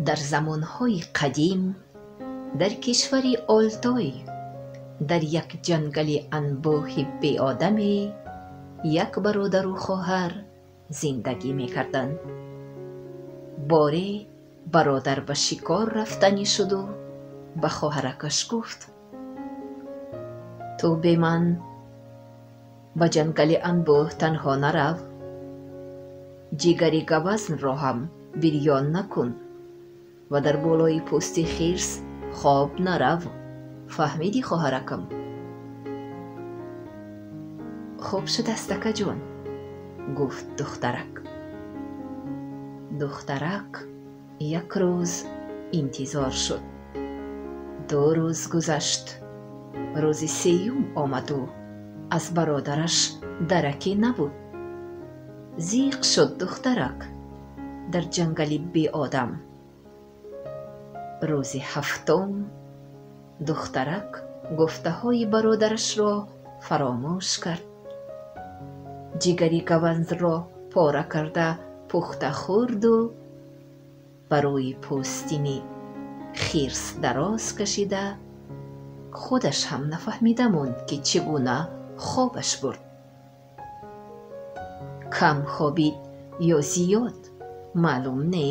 Дар замонҳои қадим, дар кишвари Олтой, дар як ҷангали анбӯҳи беодаме як бародару хоҳар зиндагӣ мекарданд. Боре бародар ба шикор рафтанӣ шуду ба хоҳаракаш гуфт: «Ту бе ман ба ҷангали анбӯҳ танҳо нарав, ҷигари гавазнро ҳам бирён накун ва дар болои пӯсти хирс хоб нарав. Фаҳмидӣ, хоҳаракам?» «Хуб шудааст, акаҷон», гуфт духтарак. Духтарак як рӯз интизор шуд. 2 рӯз гузашт. Рӯзи сеюм омаду аз бародараш дараке набуд. Зиқ шуд духтарак дар ҷангали беодам. Рӯзи ҳафтум духтарак гуфтаҳои бародарашро фаромӯш кард. Ҷигари гавазнро пора карда пухта хӯрду ба рӯи пӯстини хирс дароз кашида худаш ҳам нафаҳмида монд, ки чӣ гуна хобаш бурд. Кам хобид ё зиёд маълум не,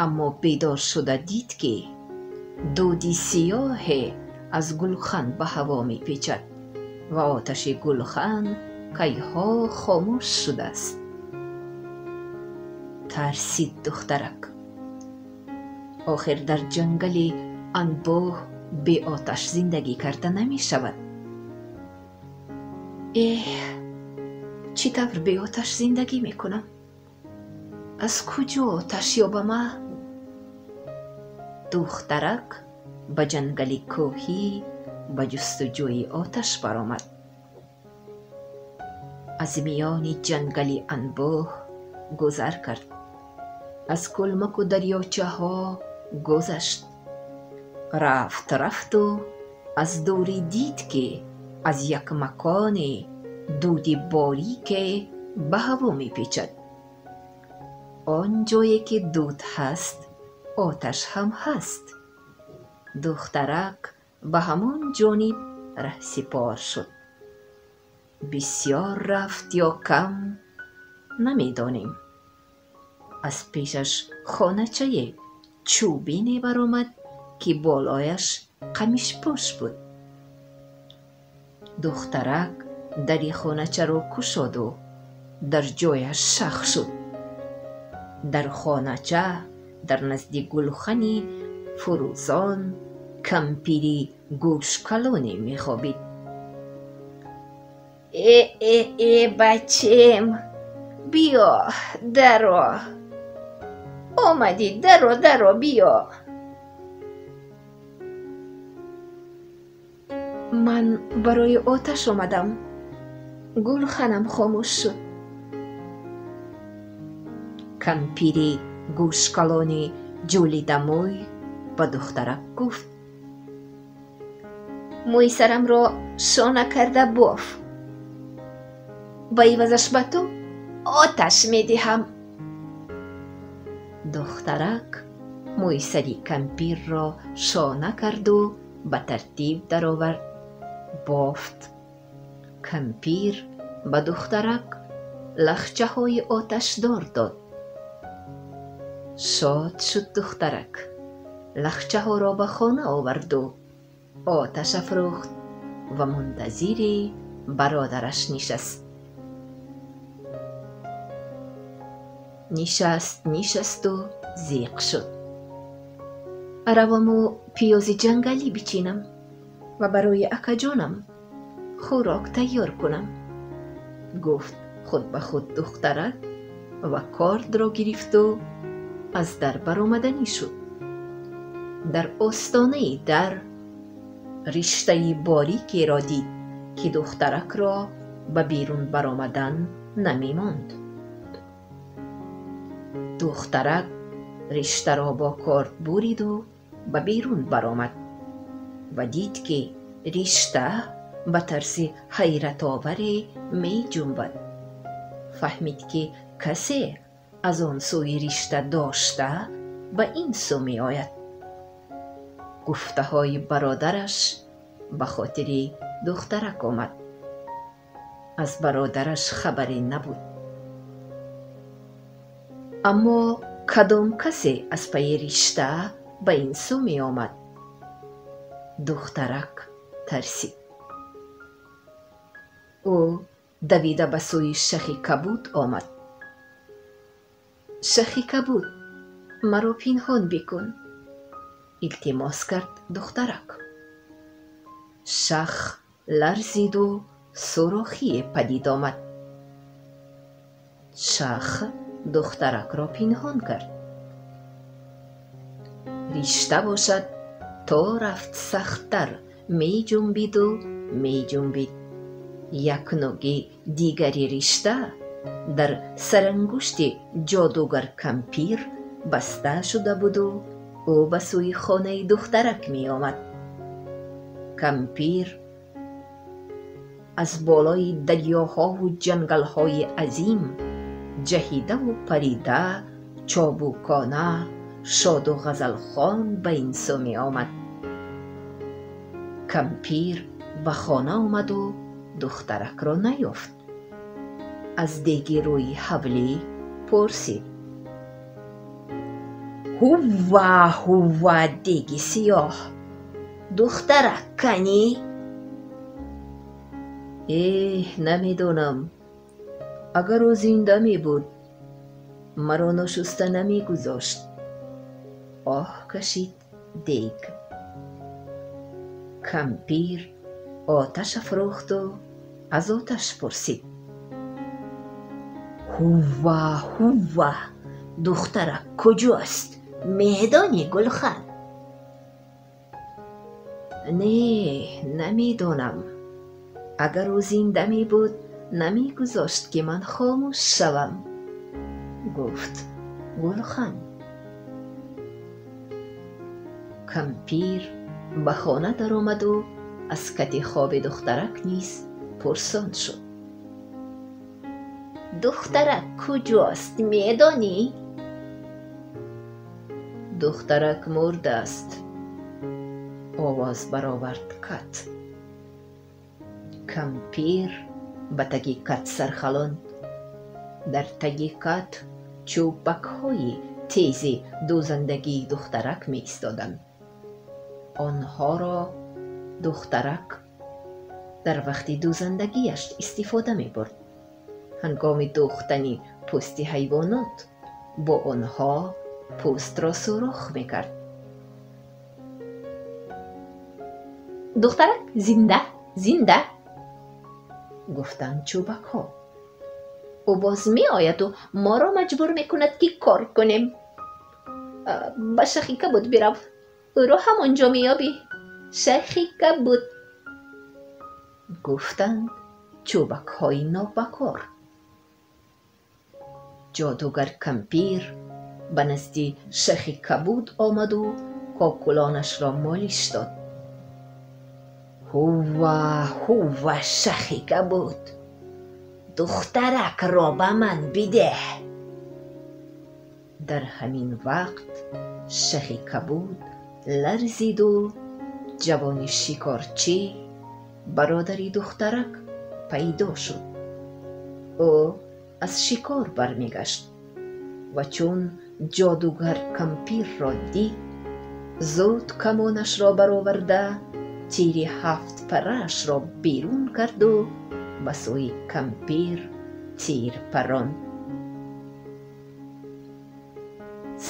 аммо бедор шуда дид, ки дуди сиёҳе аз гулхан ба ҳаво мепечад ва оташи гулхан кайҳо хомӯш шудааст. Тарсид духтарак. Охир дар ҷангали анбӯҳ беоташ зиндагӣ карда намешавад. Эҳ, чӣ тавр беоташ зиндагӣ мекунам? Аз куҷо оташ ёбам? А духтарак ба ҷангали кӯҳӣ ба ҷустуҷӯи оташ баромад. Аз миёни ҷангали анбӯҳ гузар кард. Аз кӯлмаку дарёчаҳо гузашт. Рафт, рафту аз дурӣ дид, ки аз як маконе дуди борике ба ҳаво мепечад. Он ҷое ки дуд ҳаст, оташ ҳам ҳаст. Духтарак ба ҳамон ҷониб раҳсипор шуд. Бисёр рафт ё кам намедонем. Аз пешаш хоначае чӯбине баромад, ки болояш қамишпӯш буд. Духтарак дари хоначаро кушоду дар ҷояш шах шуд. Дар хонача дар назди гулхани фурӯзон кампири гӯшкалоне мехобид. Э, э, э, бачем, биё, даро. Омадӣ, даро, даро, биё. Ман барои оташ омадам. Гулханам хомӯш шуд. Кампири гӯшкалони ҷӯлидамӯй ба духтарак гуфт: Мӯи сарамро шона карда боф. Ба ивазаш ба ту оташ медиҳам. Духтарак мӯи сари кампирро шона карду ба тартиб даровард, бофт. Кампир ба духтарак лахчаҳои оташдор дод. Шод шуд духтарак. Лахчаҳоро ба хона оварду оташ афрӯхт ва мунтазири бародараш нишаст. Нишаст, нишасту зиқ шуд. Раваму пиёзи ҷангалӣ бичинам ва барои акаҷонам хӯрок тайёр кунам, гуфт худ ба худ духтарак ва кордро гирифту аз дар баромаданӣ шуд. Дар остонаи дар риштаи борикеро дид, ки духтаракро ба берун баромадан намемонд. Духтарак риштаро бо корд буриду ба берун баромад ва дид, ки ришта ба тарзи ҳайратоваре меҷунбад. Фаҳмид, ки касе аз он сӯи ришта дошта ба ин сӯ меояд. Гуфтаҳои бародараш ба хотири духтарак омад. Аз бародараш хабаре набуд. Аммо кадом касе аз пайи ришта ба ин сӯ меомад? Духтарак тарсид. Ӯ давида ба сӯи шахи кабуд омад. Шахи кабуд, маро пинҳон бикун, илтимос кард духтарак. Шах ларзиду сурохие падид омад. Шах духтаракро пинҳон кард. Ришта бошад, то рафт сахттар меҷунбиду меҷунбид. Як нуги дигари ришта дар сарангушти ҷодугар кампир баста шуда буду ӯ ба сӯи хонаи духтарак меомад. Кампир аз болои дарёҳову ҷангалҳои азим ҷаҳидаву парида, чобукона, шоду ғазалхон ба ин сӯ меомад. Кампир ба хона омаду духтаракро наёфт. Аз деги рӯи ҳавлӣ пурсид: Ҳувва, ҳувва, деги сиёҳ, духтарак канӣ? Эҳ, намедонам. Агар ӯ зинда мебуд, маро ношуста намегузошт. Оҳ кашид дег. Кампир оташ афрӯхту аз оташ пурсид: Ҳувва, ҳувва, духтарак куҷост? Медонӣ, Гулхан? Не, намедонам. Агар ӯ зинда мебуд, намегузошт, ки ман хомӯш шавам, гуфт Гулхан. Кампир ба хона даромаду аз кати хоби духтарак низ пурсон шуд. Духтарак куҷост, медонӣ? Духтарак мурдааст, овоз баровард кат. Кампир ба таги кат сархалонд. Дар таги кат чӯбакҳои тези дӯзандагии духтарак меистоданд. Онҳоро духтарак дар вақти дӯзандагиаш истифода мебурд. Ҳангоми дӯхтани пӯсти ҳайвонот бо онҳо пӯстро сурох мекард. Духтарак зинда, зинда, гуфтанд чӯбакҳо. Ӯ боз меояду моро маҷбур мекунад, ки кор кунем. Ба шахи кабуд бирав, ӯро ҳамон ҷо меёбӣ. Шахи кабуд, гуфтанд чӯбакҳои нобакор. Ҷодугар кампир ба назди шахи кабуд омаду кокулонашро молиш дод. Ҳувва, ҳувва, шахи кабуд, духтаракро ба ман бидеҳ. Дар ҳамин вақт шахи кабуд ларзиду ҷавони шикорчӣ, бародари духтарак, пайдо шуд. Ӯ аз шикор бармегашт ва чун ҷодугар кампирро дид, зуд камонашро бароварда, тири ҳафтпараашро берун карду ба сӯи кампир тир паронд.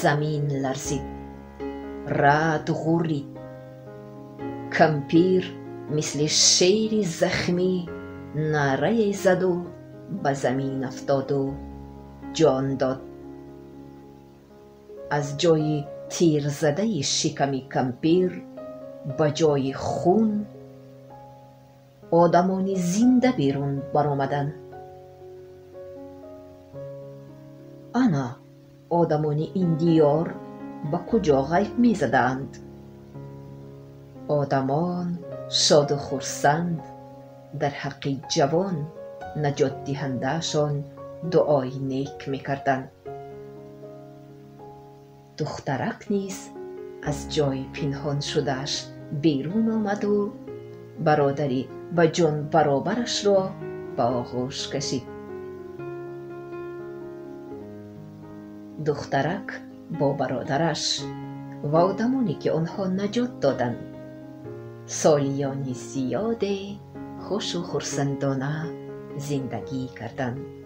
Замин ларзид, раъд ғуррид. Кампир мисли шери захмӣ наърае заду ба замин афтоду ҷон дод. Аз ҷои тирзадаи шиками кампир ба ҷои хун одамони зинда берун баромаданд. Ана одамони ин диёр ба куҷо ғайб мезадаанд? Одамон шоду хурсанд дар ҳаққи ҷавон наҷотдиҳандаашон дуои нек мекарданд. Духтарак низ аз ҷои пинҳон шудааш берун омаду бародари ба ҷон баробарашро ба оғӯш кашид. Духтарак бо бародараш ва одамоне, ки онҳо наҷот доданд, солиёни зиёде хушу хурсандона зиндагӣ карданд.